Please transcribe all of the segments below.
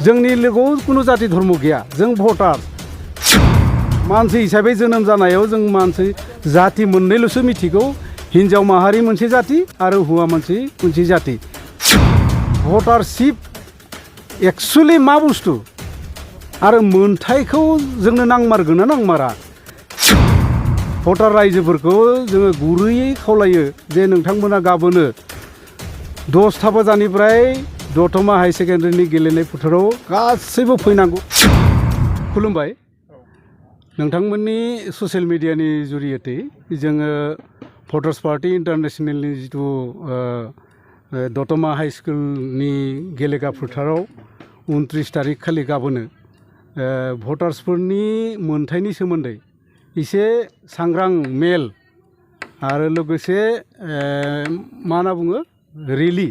जोंनि लोगोआव कुनु जाति धर्म गैया जों भटार मानसि हिसाबै जोनोम जानायाव जों मानसि जाति मोननैल'सो मिथिगौ हिन्जाव माहारि मोनसे जाति आरो हौवा मोनसे जाति भटारशिप एक्चुअलि मा बुस्थु आरो मोनथायखौ जोंनो नांमारगोन ना नांमारा भटार रायजोफोरखौ जोङो गुरैयै खावलायो जे नोंथांमोना गाबोनो 10टा बाजानिफ्राय दत'म हाई सेकेन्डारिनि गेलेनाय फोथाराव गासैबो फैनांगौ खुलुमबाय नोंथांमोननि ससियेल मिडियानि जुरियते जोङो भटार्स पार्टी इन्टारनेशनेलनि जिथु दत'म हाई स्कुलनि गेलेग्रा फोथाराव 29 तारिख खालि गाबोनो भटार्सफोरनि मोनथायनि सोमोन्दै एसे सांग्रां मेल आरो लोगोसे मा होनना बुङो रेलि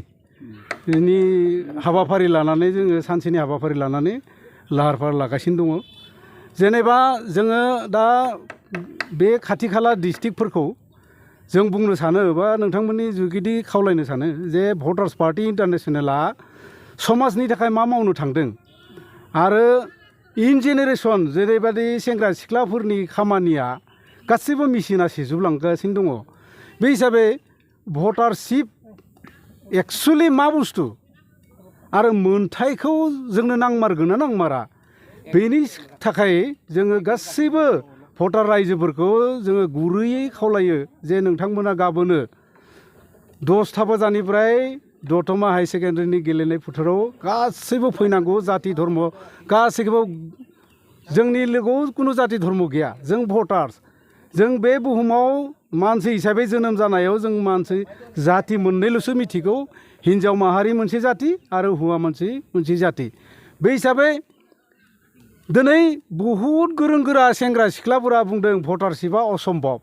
नि हाबाफारि लानानै जोङो सानसेनि हाबाफारि लानानै लाहार फाहार लागासिनो दङ जेनेबा जोङो दा बे खाथि खाला डिस्ट्रिक्टफोरखौ जों बुंनो सानो बा नोंथांमोननि जुगिदि खावलायनो सानो जे भटार्स पार्टी इन्टारनेशनेला समाजनि थाखाय मा मावनो थांदों आरो इन जेनेरेसन जेरैबायदि सेंग्रा सिख्लाफोरनि खामानिया गासैबो मेसिना सेजोबलांगासिनो दङ बे हिसाबै भटारशिप एक्चुअलि मा बुस्थु आरो मोनथायखौ जोंनो नांमारगोन ना नांमारा बेनि थाखाय जोङो गासैबो भटार रायजोफोरखौ जोङो गुरैयै खावलायो जे नोंथांमोना गाबोनो 10टा बाजानिफ्राय दत'म हाई सेकेन्डारिनि गेलेनाय फोथाराव गासैबो फैनांगौ जाति धर्म गासैखौबो जोंनि लोगोआव कुनु जाति धर्म गैया जों भटार्स जों बे बुहुमाव मानसि हिसाबै जोनोम जानायाव जों मानसि जाति मोननैल'सो मिथिगौ हिन्जाव माहारि मोनसे जाति आरो हौवा मोनसे जाति बे हिसाबै दिनै बहुद गोरों गोरा सेंग्रा सिख्लाफोरा बुंदों भटारशिपआ असम्भब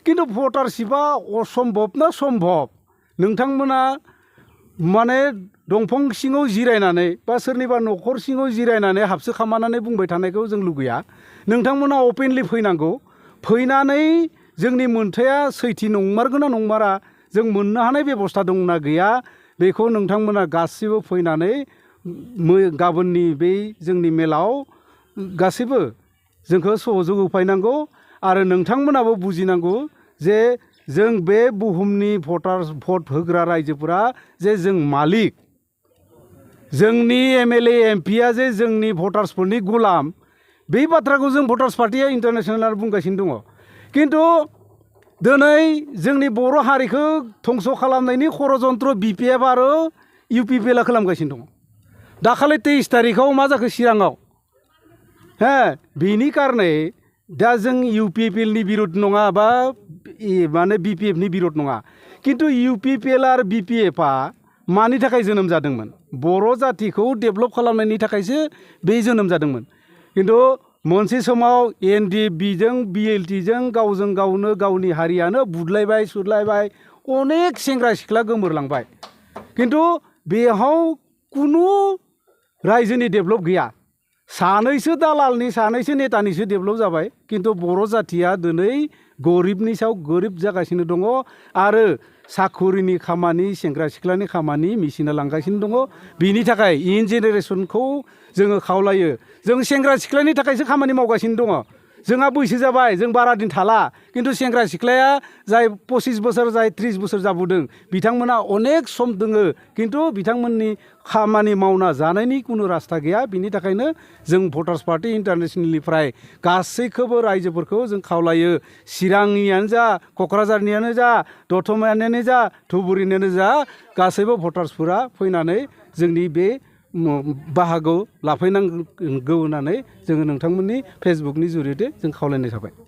किन्तु भटारशिपआ असम्भब ना सम्भब नोंथांमोना माने दंफां सिङाव जिरायनानै बा सोरनिबा न'खर सिङाव जिरायनानै हाबसो खामानानै बुंबाय थानायखौ जों लुगैया नोंथांमोना अपेनलि फैनांगौ फैनानै जोंनि मोनथाया सैथि नंमारगोन ना नंमारा जों मोननो हानाय बेबस्था दंना गैया बेखौ नोंथांमोना गासिबो फैनानै गाबोननि बे जोंनि मेलाव गासैबो जोंखौ सहयोग होफैनांगौ आरो नोंथांमोनाबो बुजिनांगौ जे जों बे बुहुमनि भट होग्रा रायजोफोरा जे जों मालिक जोंनि एमएलए एमपिया जे जोंनि भटार्सफोरनि गुलाम बे बाथ्राखौ जों भटार्स पार्टीया इन्टारनेशनेल बुंगासिनो दङ किन्तु दिनै जोंनि बर' हारिखौ धंस खालामनायनि षड़यन्त्र बिपिएफ आरो इउपिपिएलआ खालामगासिनो दङ दाखालि 23 तारिखआव मा जाखो चिराङाव बेनि कारणे दा जों इउपिपिएलनि बिरोध नङा बा माने बिपिएफनि बिरोध नङा किन्तु इउपिपिएल आरो बिपिएफआ मानि थाखाय जोनोम जादोंमोन बर' जातिखौ डेभेलप खालामनायनि थाखायसो बे जोनोम जादोंमोन किन्तु मोनसे समाव एनडिएफबिजों बिएलटिजों गावजों गावनो गावनि हारियानो बुदलायबाय सुदलायबाय अनेक सेंग्रा सिख्ला गोमोरलांबाय किन्तु बेयाव कुनु रायजोनि डेभेलप गैया सानैसो दालालनि सानैसो नेतानिसो डेभेलप जाबाय किन्तु बर' जातिया दिनै गरिबनि सायाव गोरिब जागासिनो दङ आरो साखरिनि खामानि सेंग्रा सिख्लानि खामानि मेसिना लांगासिनो दङ बिनि थाखाय इन जेनेरेसनखौ जोङो खावलायो जों सेंग्रा सिख्लानि थाखायसो खामानि मावगासिनो दङ जोंहा बैसो जाबाय जों बारा दिन थाला किन्तु सेंग्रा सिख्लाया जाय 25 बोसोर जाय 30 बोसोर जाबोदों बिथांमोना अनेक सम दोङो किन्तु बिथांमोननि खामानि मावना जानायनि कुनु रास्ता गैया बिनि थाखायनो जों भटार्स पार्टी इन्टारनेशनेलनिफ्राय गासैखौबो रायजोफोरखौ जों खावलायो चिरांनियानो जा क'क्राझारनियानो जा दतमायानो जा धुबुरीनियानो जा गासैबो भटार्सफोरा फैनानै जोंनि बे बाहागोआव लाफैनांगौ होननानै जोङो नोंथांमोननि फेसबुकनि जुरियते जों खावलायनाय थाबाय।